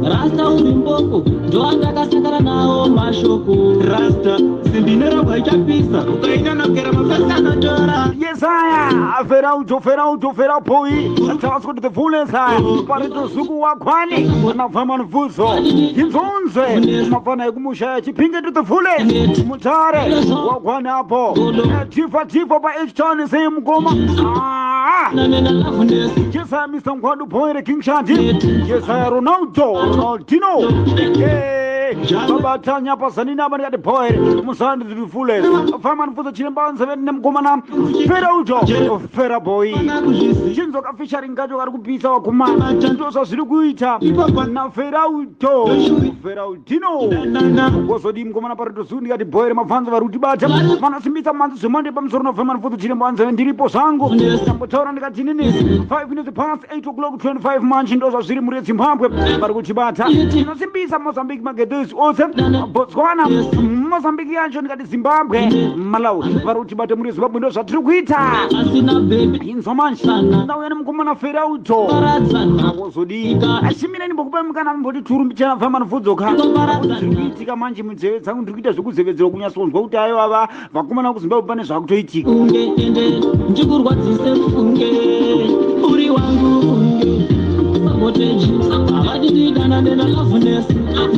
Rasta uri mboko, ndoandakasangana nawo mashoko. Rasta, simbi inorogwa ichapisa, ukainonokera mafesi anotora. Yes, I Ferauto, Ferauto, Ferapoi, Task to the fullest, Parito Suku Wakwani, Nafaman Fuso, Hinzonze, Mafana Kumusha, Chipinge to the fullest, Mutare, Wakwani apo, Tifa Tifa by H Town, same Goma. Ah, Nana loveness, yes, I Mr. Ngwadu Boy, King Shanti, yes, I Ronaldo, Ronaldinho, hey, Baba Tanya Pasanina, ndikati boy, Musandi to the fullest, Faman Fuso Chimbanza, Nemgomana, Ferauto, Feraboy. Kuzviziva. Chinzoka featuring kacho kari kupisa wakumana, ndozva zviri kuita naFerauto, Ferautino. Wozodii mukomana paritozu? Ndikati bhoere mabvanzo vari kutibata, vanosimbisa manzi zvemande pamusoro nofemani futi chirembo anzeve. Ndiripo zvangu, ndambotaura ndikati nini, 5 minutes past 8 o'clock 25 manje, ndozva zviri muri Zimbabwe vari kutibata. Tinosimbisa Mozambique, magedhesi ose, Botswana, Mozambique yacho, ndikati Zimbabwe, Malawi vari kutibata muri Zimbabwe, ndo zvatiri kuita. Asina baby. Inzwa manje, ndauya nemukomana Ferauto. Paradzana. Wozodii? Achimira ndimbokupa mukana, mboti turumbichana famba nofudzoka. Zviri kuitika manje munzeve dzangu, ndiri kuita zvekuzevedzera kunyatsonzwa kuti aiwa, vakomana kuZimbabwe pane zvakutoitika. Unge ende ndikurwadzise funge, uri wangu funge sabotage havadi ndidanane naloveness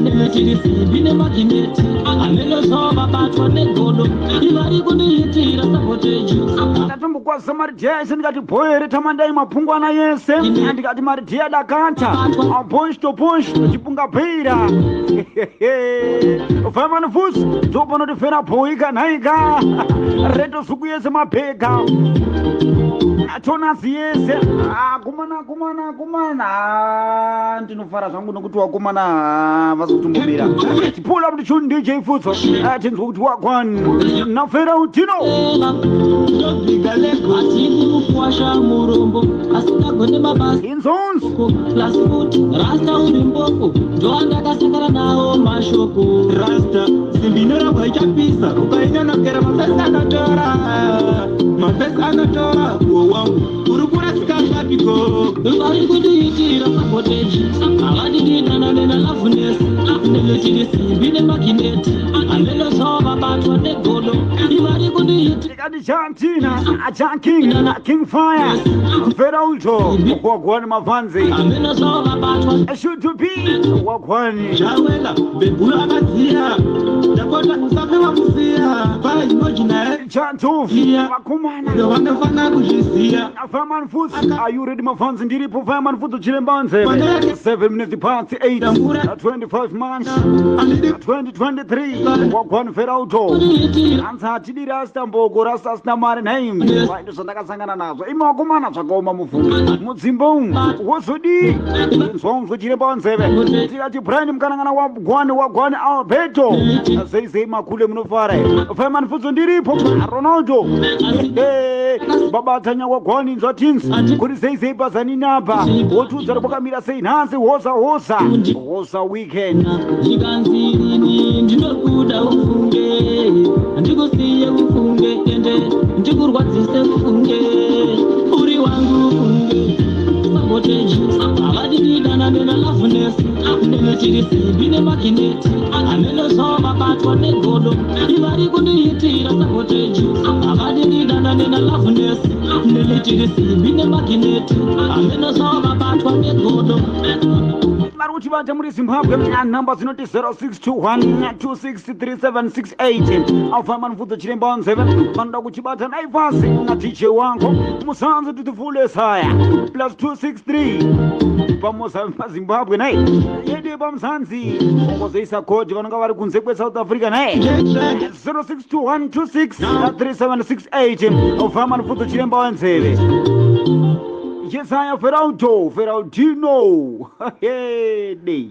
netiri simbi nemagineti hameno vabatwa negodo ivari kundiitira sabotage. Ndatombokwazisa maridhiya ese, ndikati bhoere tamandai mapungwana yese, ndikati maridhiya dakata punch to punch chipunga bhira famani fusi ndopanoti fera bhoika nhaika reto zuku yese mabhega tonasi yese akomana akomana akomana. Ndinofara zvangu nokuti wakomana vazokutombomira. Pull up the tune, DJ Futso, tinzwa kuti wagwan nafera utino. Ndobviga lego. Asini mukwasha murombo asingagone mabasa. Inzons. Plus futi rasta uri mboko, ndoandakasangana nawo mashoko. Rasta, simbi inorogwa ichapisa, ukainonokera mafesi anotora, mafesi anotora. Uwo wangu uri kurasika papiko? Vari kundiitira sabotage havadi ndidanane naloveness netiri simbi nemagineti hameno vabatwa negodo ivari kundiitira. Ndikati Chantina King King Fire Ferauto wagwani mafanzi. Hameno vabatwa. Should to be wagwani. Zvawela bhebhuru akadziya, ndapota usafe wamusiya paimoji naye. Chantuf vakomana. Vanofana kuzviziya. Fireman Foods, are you ready, mafans? Ndiripo Fireman Foods Chiremba Nzeve. 7 minutes past 8, 25 March Handidi. 2023. Wagwan Ferauto. Hanzi hatidi rasta mboko, rasta asina mari nhaimi. Ndo zvandakasangana nazvo. Imi wakomana, zvakaoma mufungo. Mudzimba umu. Wozodii? Nzwa unzwe Chiremba Nzeve. Tikati Brian mukanangana wagwani wagwani Alberto. Sei sei makule munofara. Fireman Foods ndiripo. Ronaldo. Hey, baba Tanya wagwani nzwa tinzi. Kuri sei sei pazanini apa. Wotiudza kuti kwakamira sei nhasi, hoza hoza. Hoza weekend. Zvikanzi ini ndinokuda ufunge, ndikusiye ufunge, ende ndikurwadzise ufunge, uri wangu ufunge sabotage havadi ndidanane naloveness netiri simbi nemagineti hameno vabatwa negodo ivari kundiitira sabotage havadi ndidanane naloveness netiri simbi nemagineti hameno vabatwa negodo. Vari kuchibata muri Zimbabwe, nhamba dzinoti 0621 263768. Alfaman Mvudzo Chiremba Nzeve vanoda kuchibata naifasi na DJ wangu Musanzu to the fullest haya plus 263 paZimbabwe nai yedu paMuzanzi okozoisa kodi vanonga vari kunze kweSouth Africa nai 0621 263768. Alfaman Mvudzo Chiremba Wanzeve. Yesaya Ferauto Ferautino. Hey, day.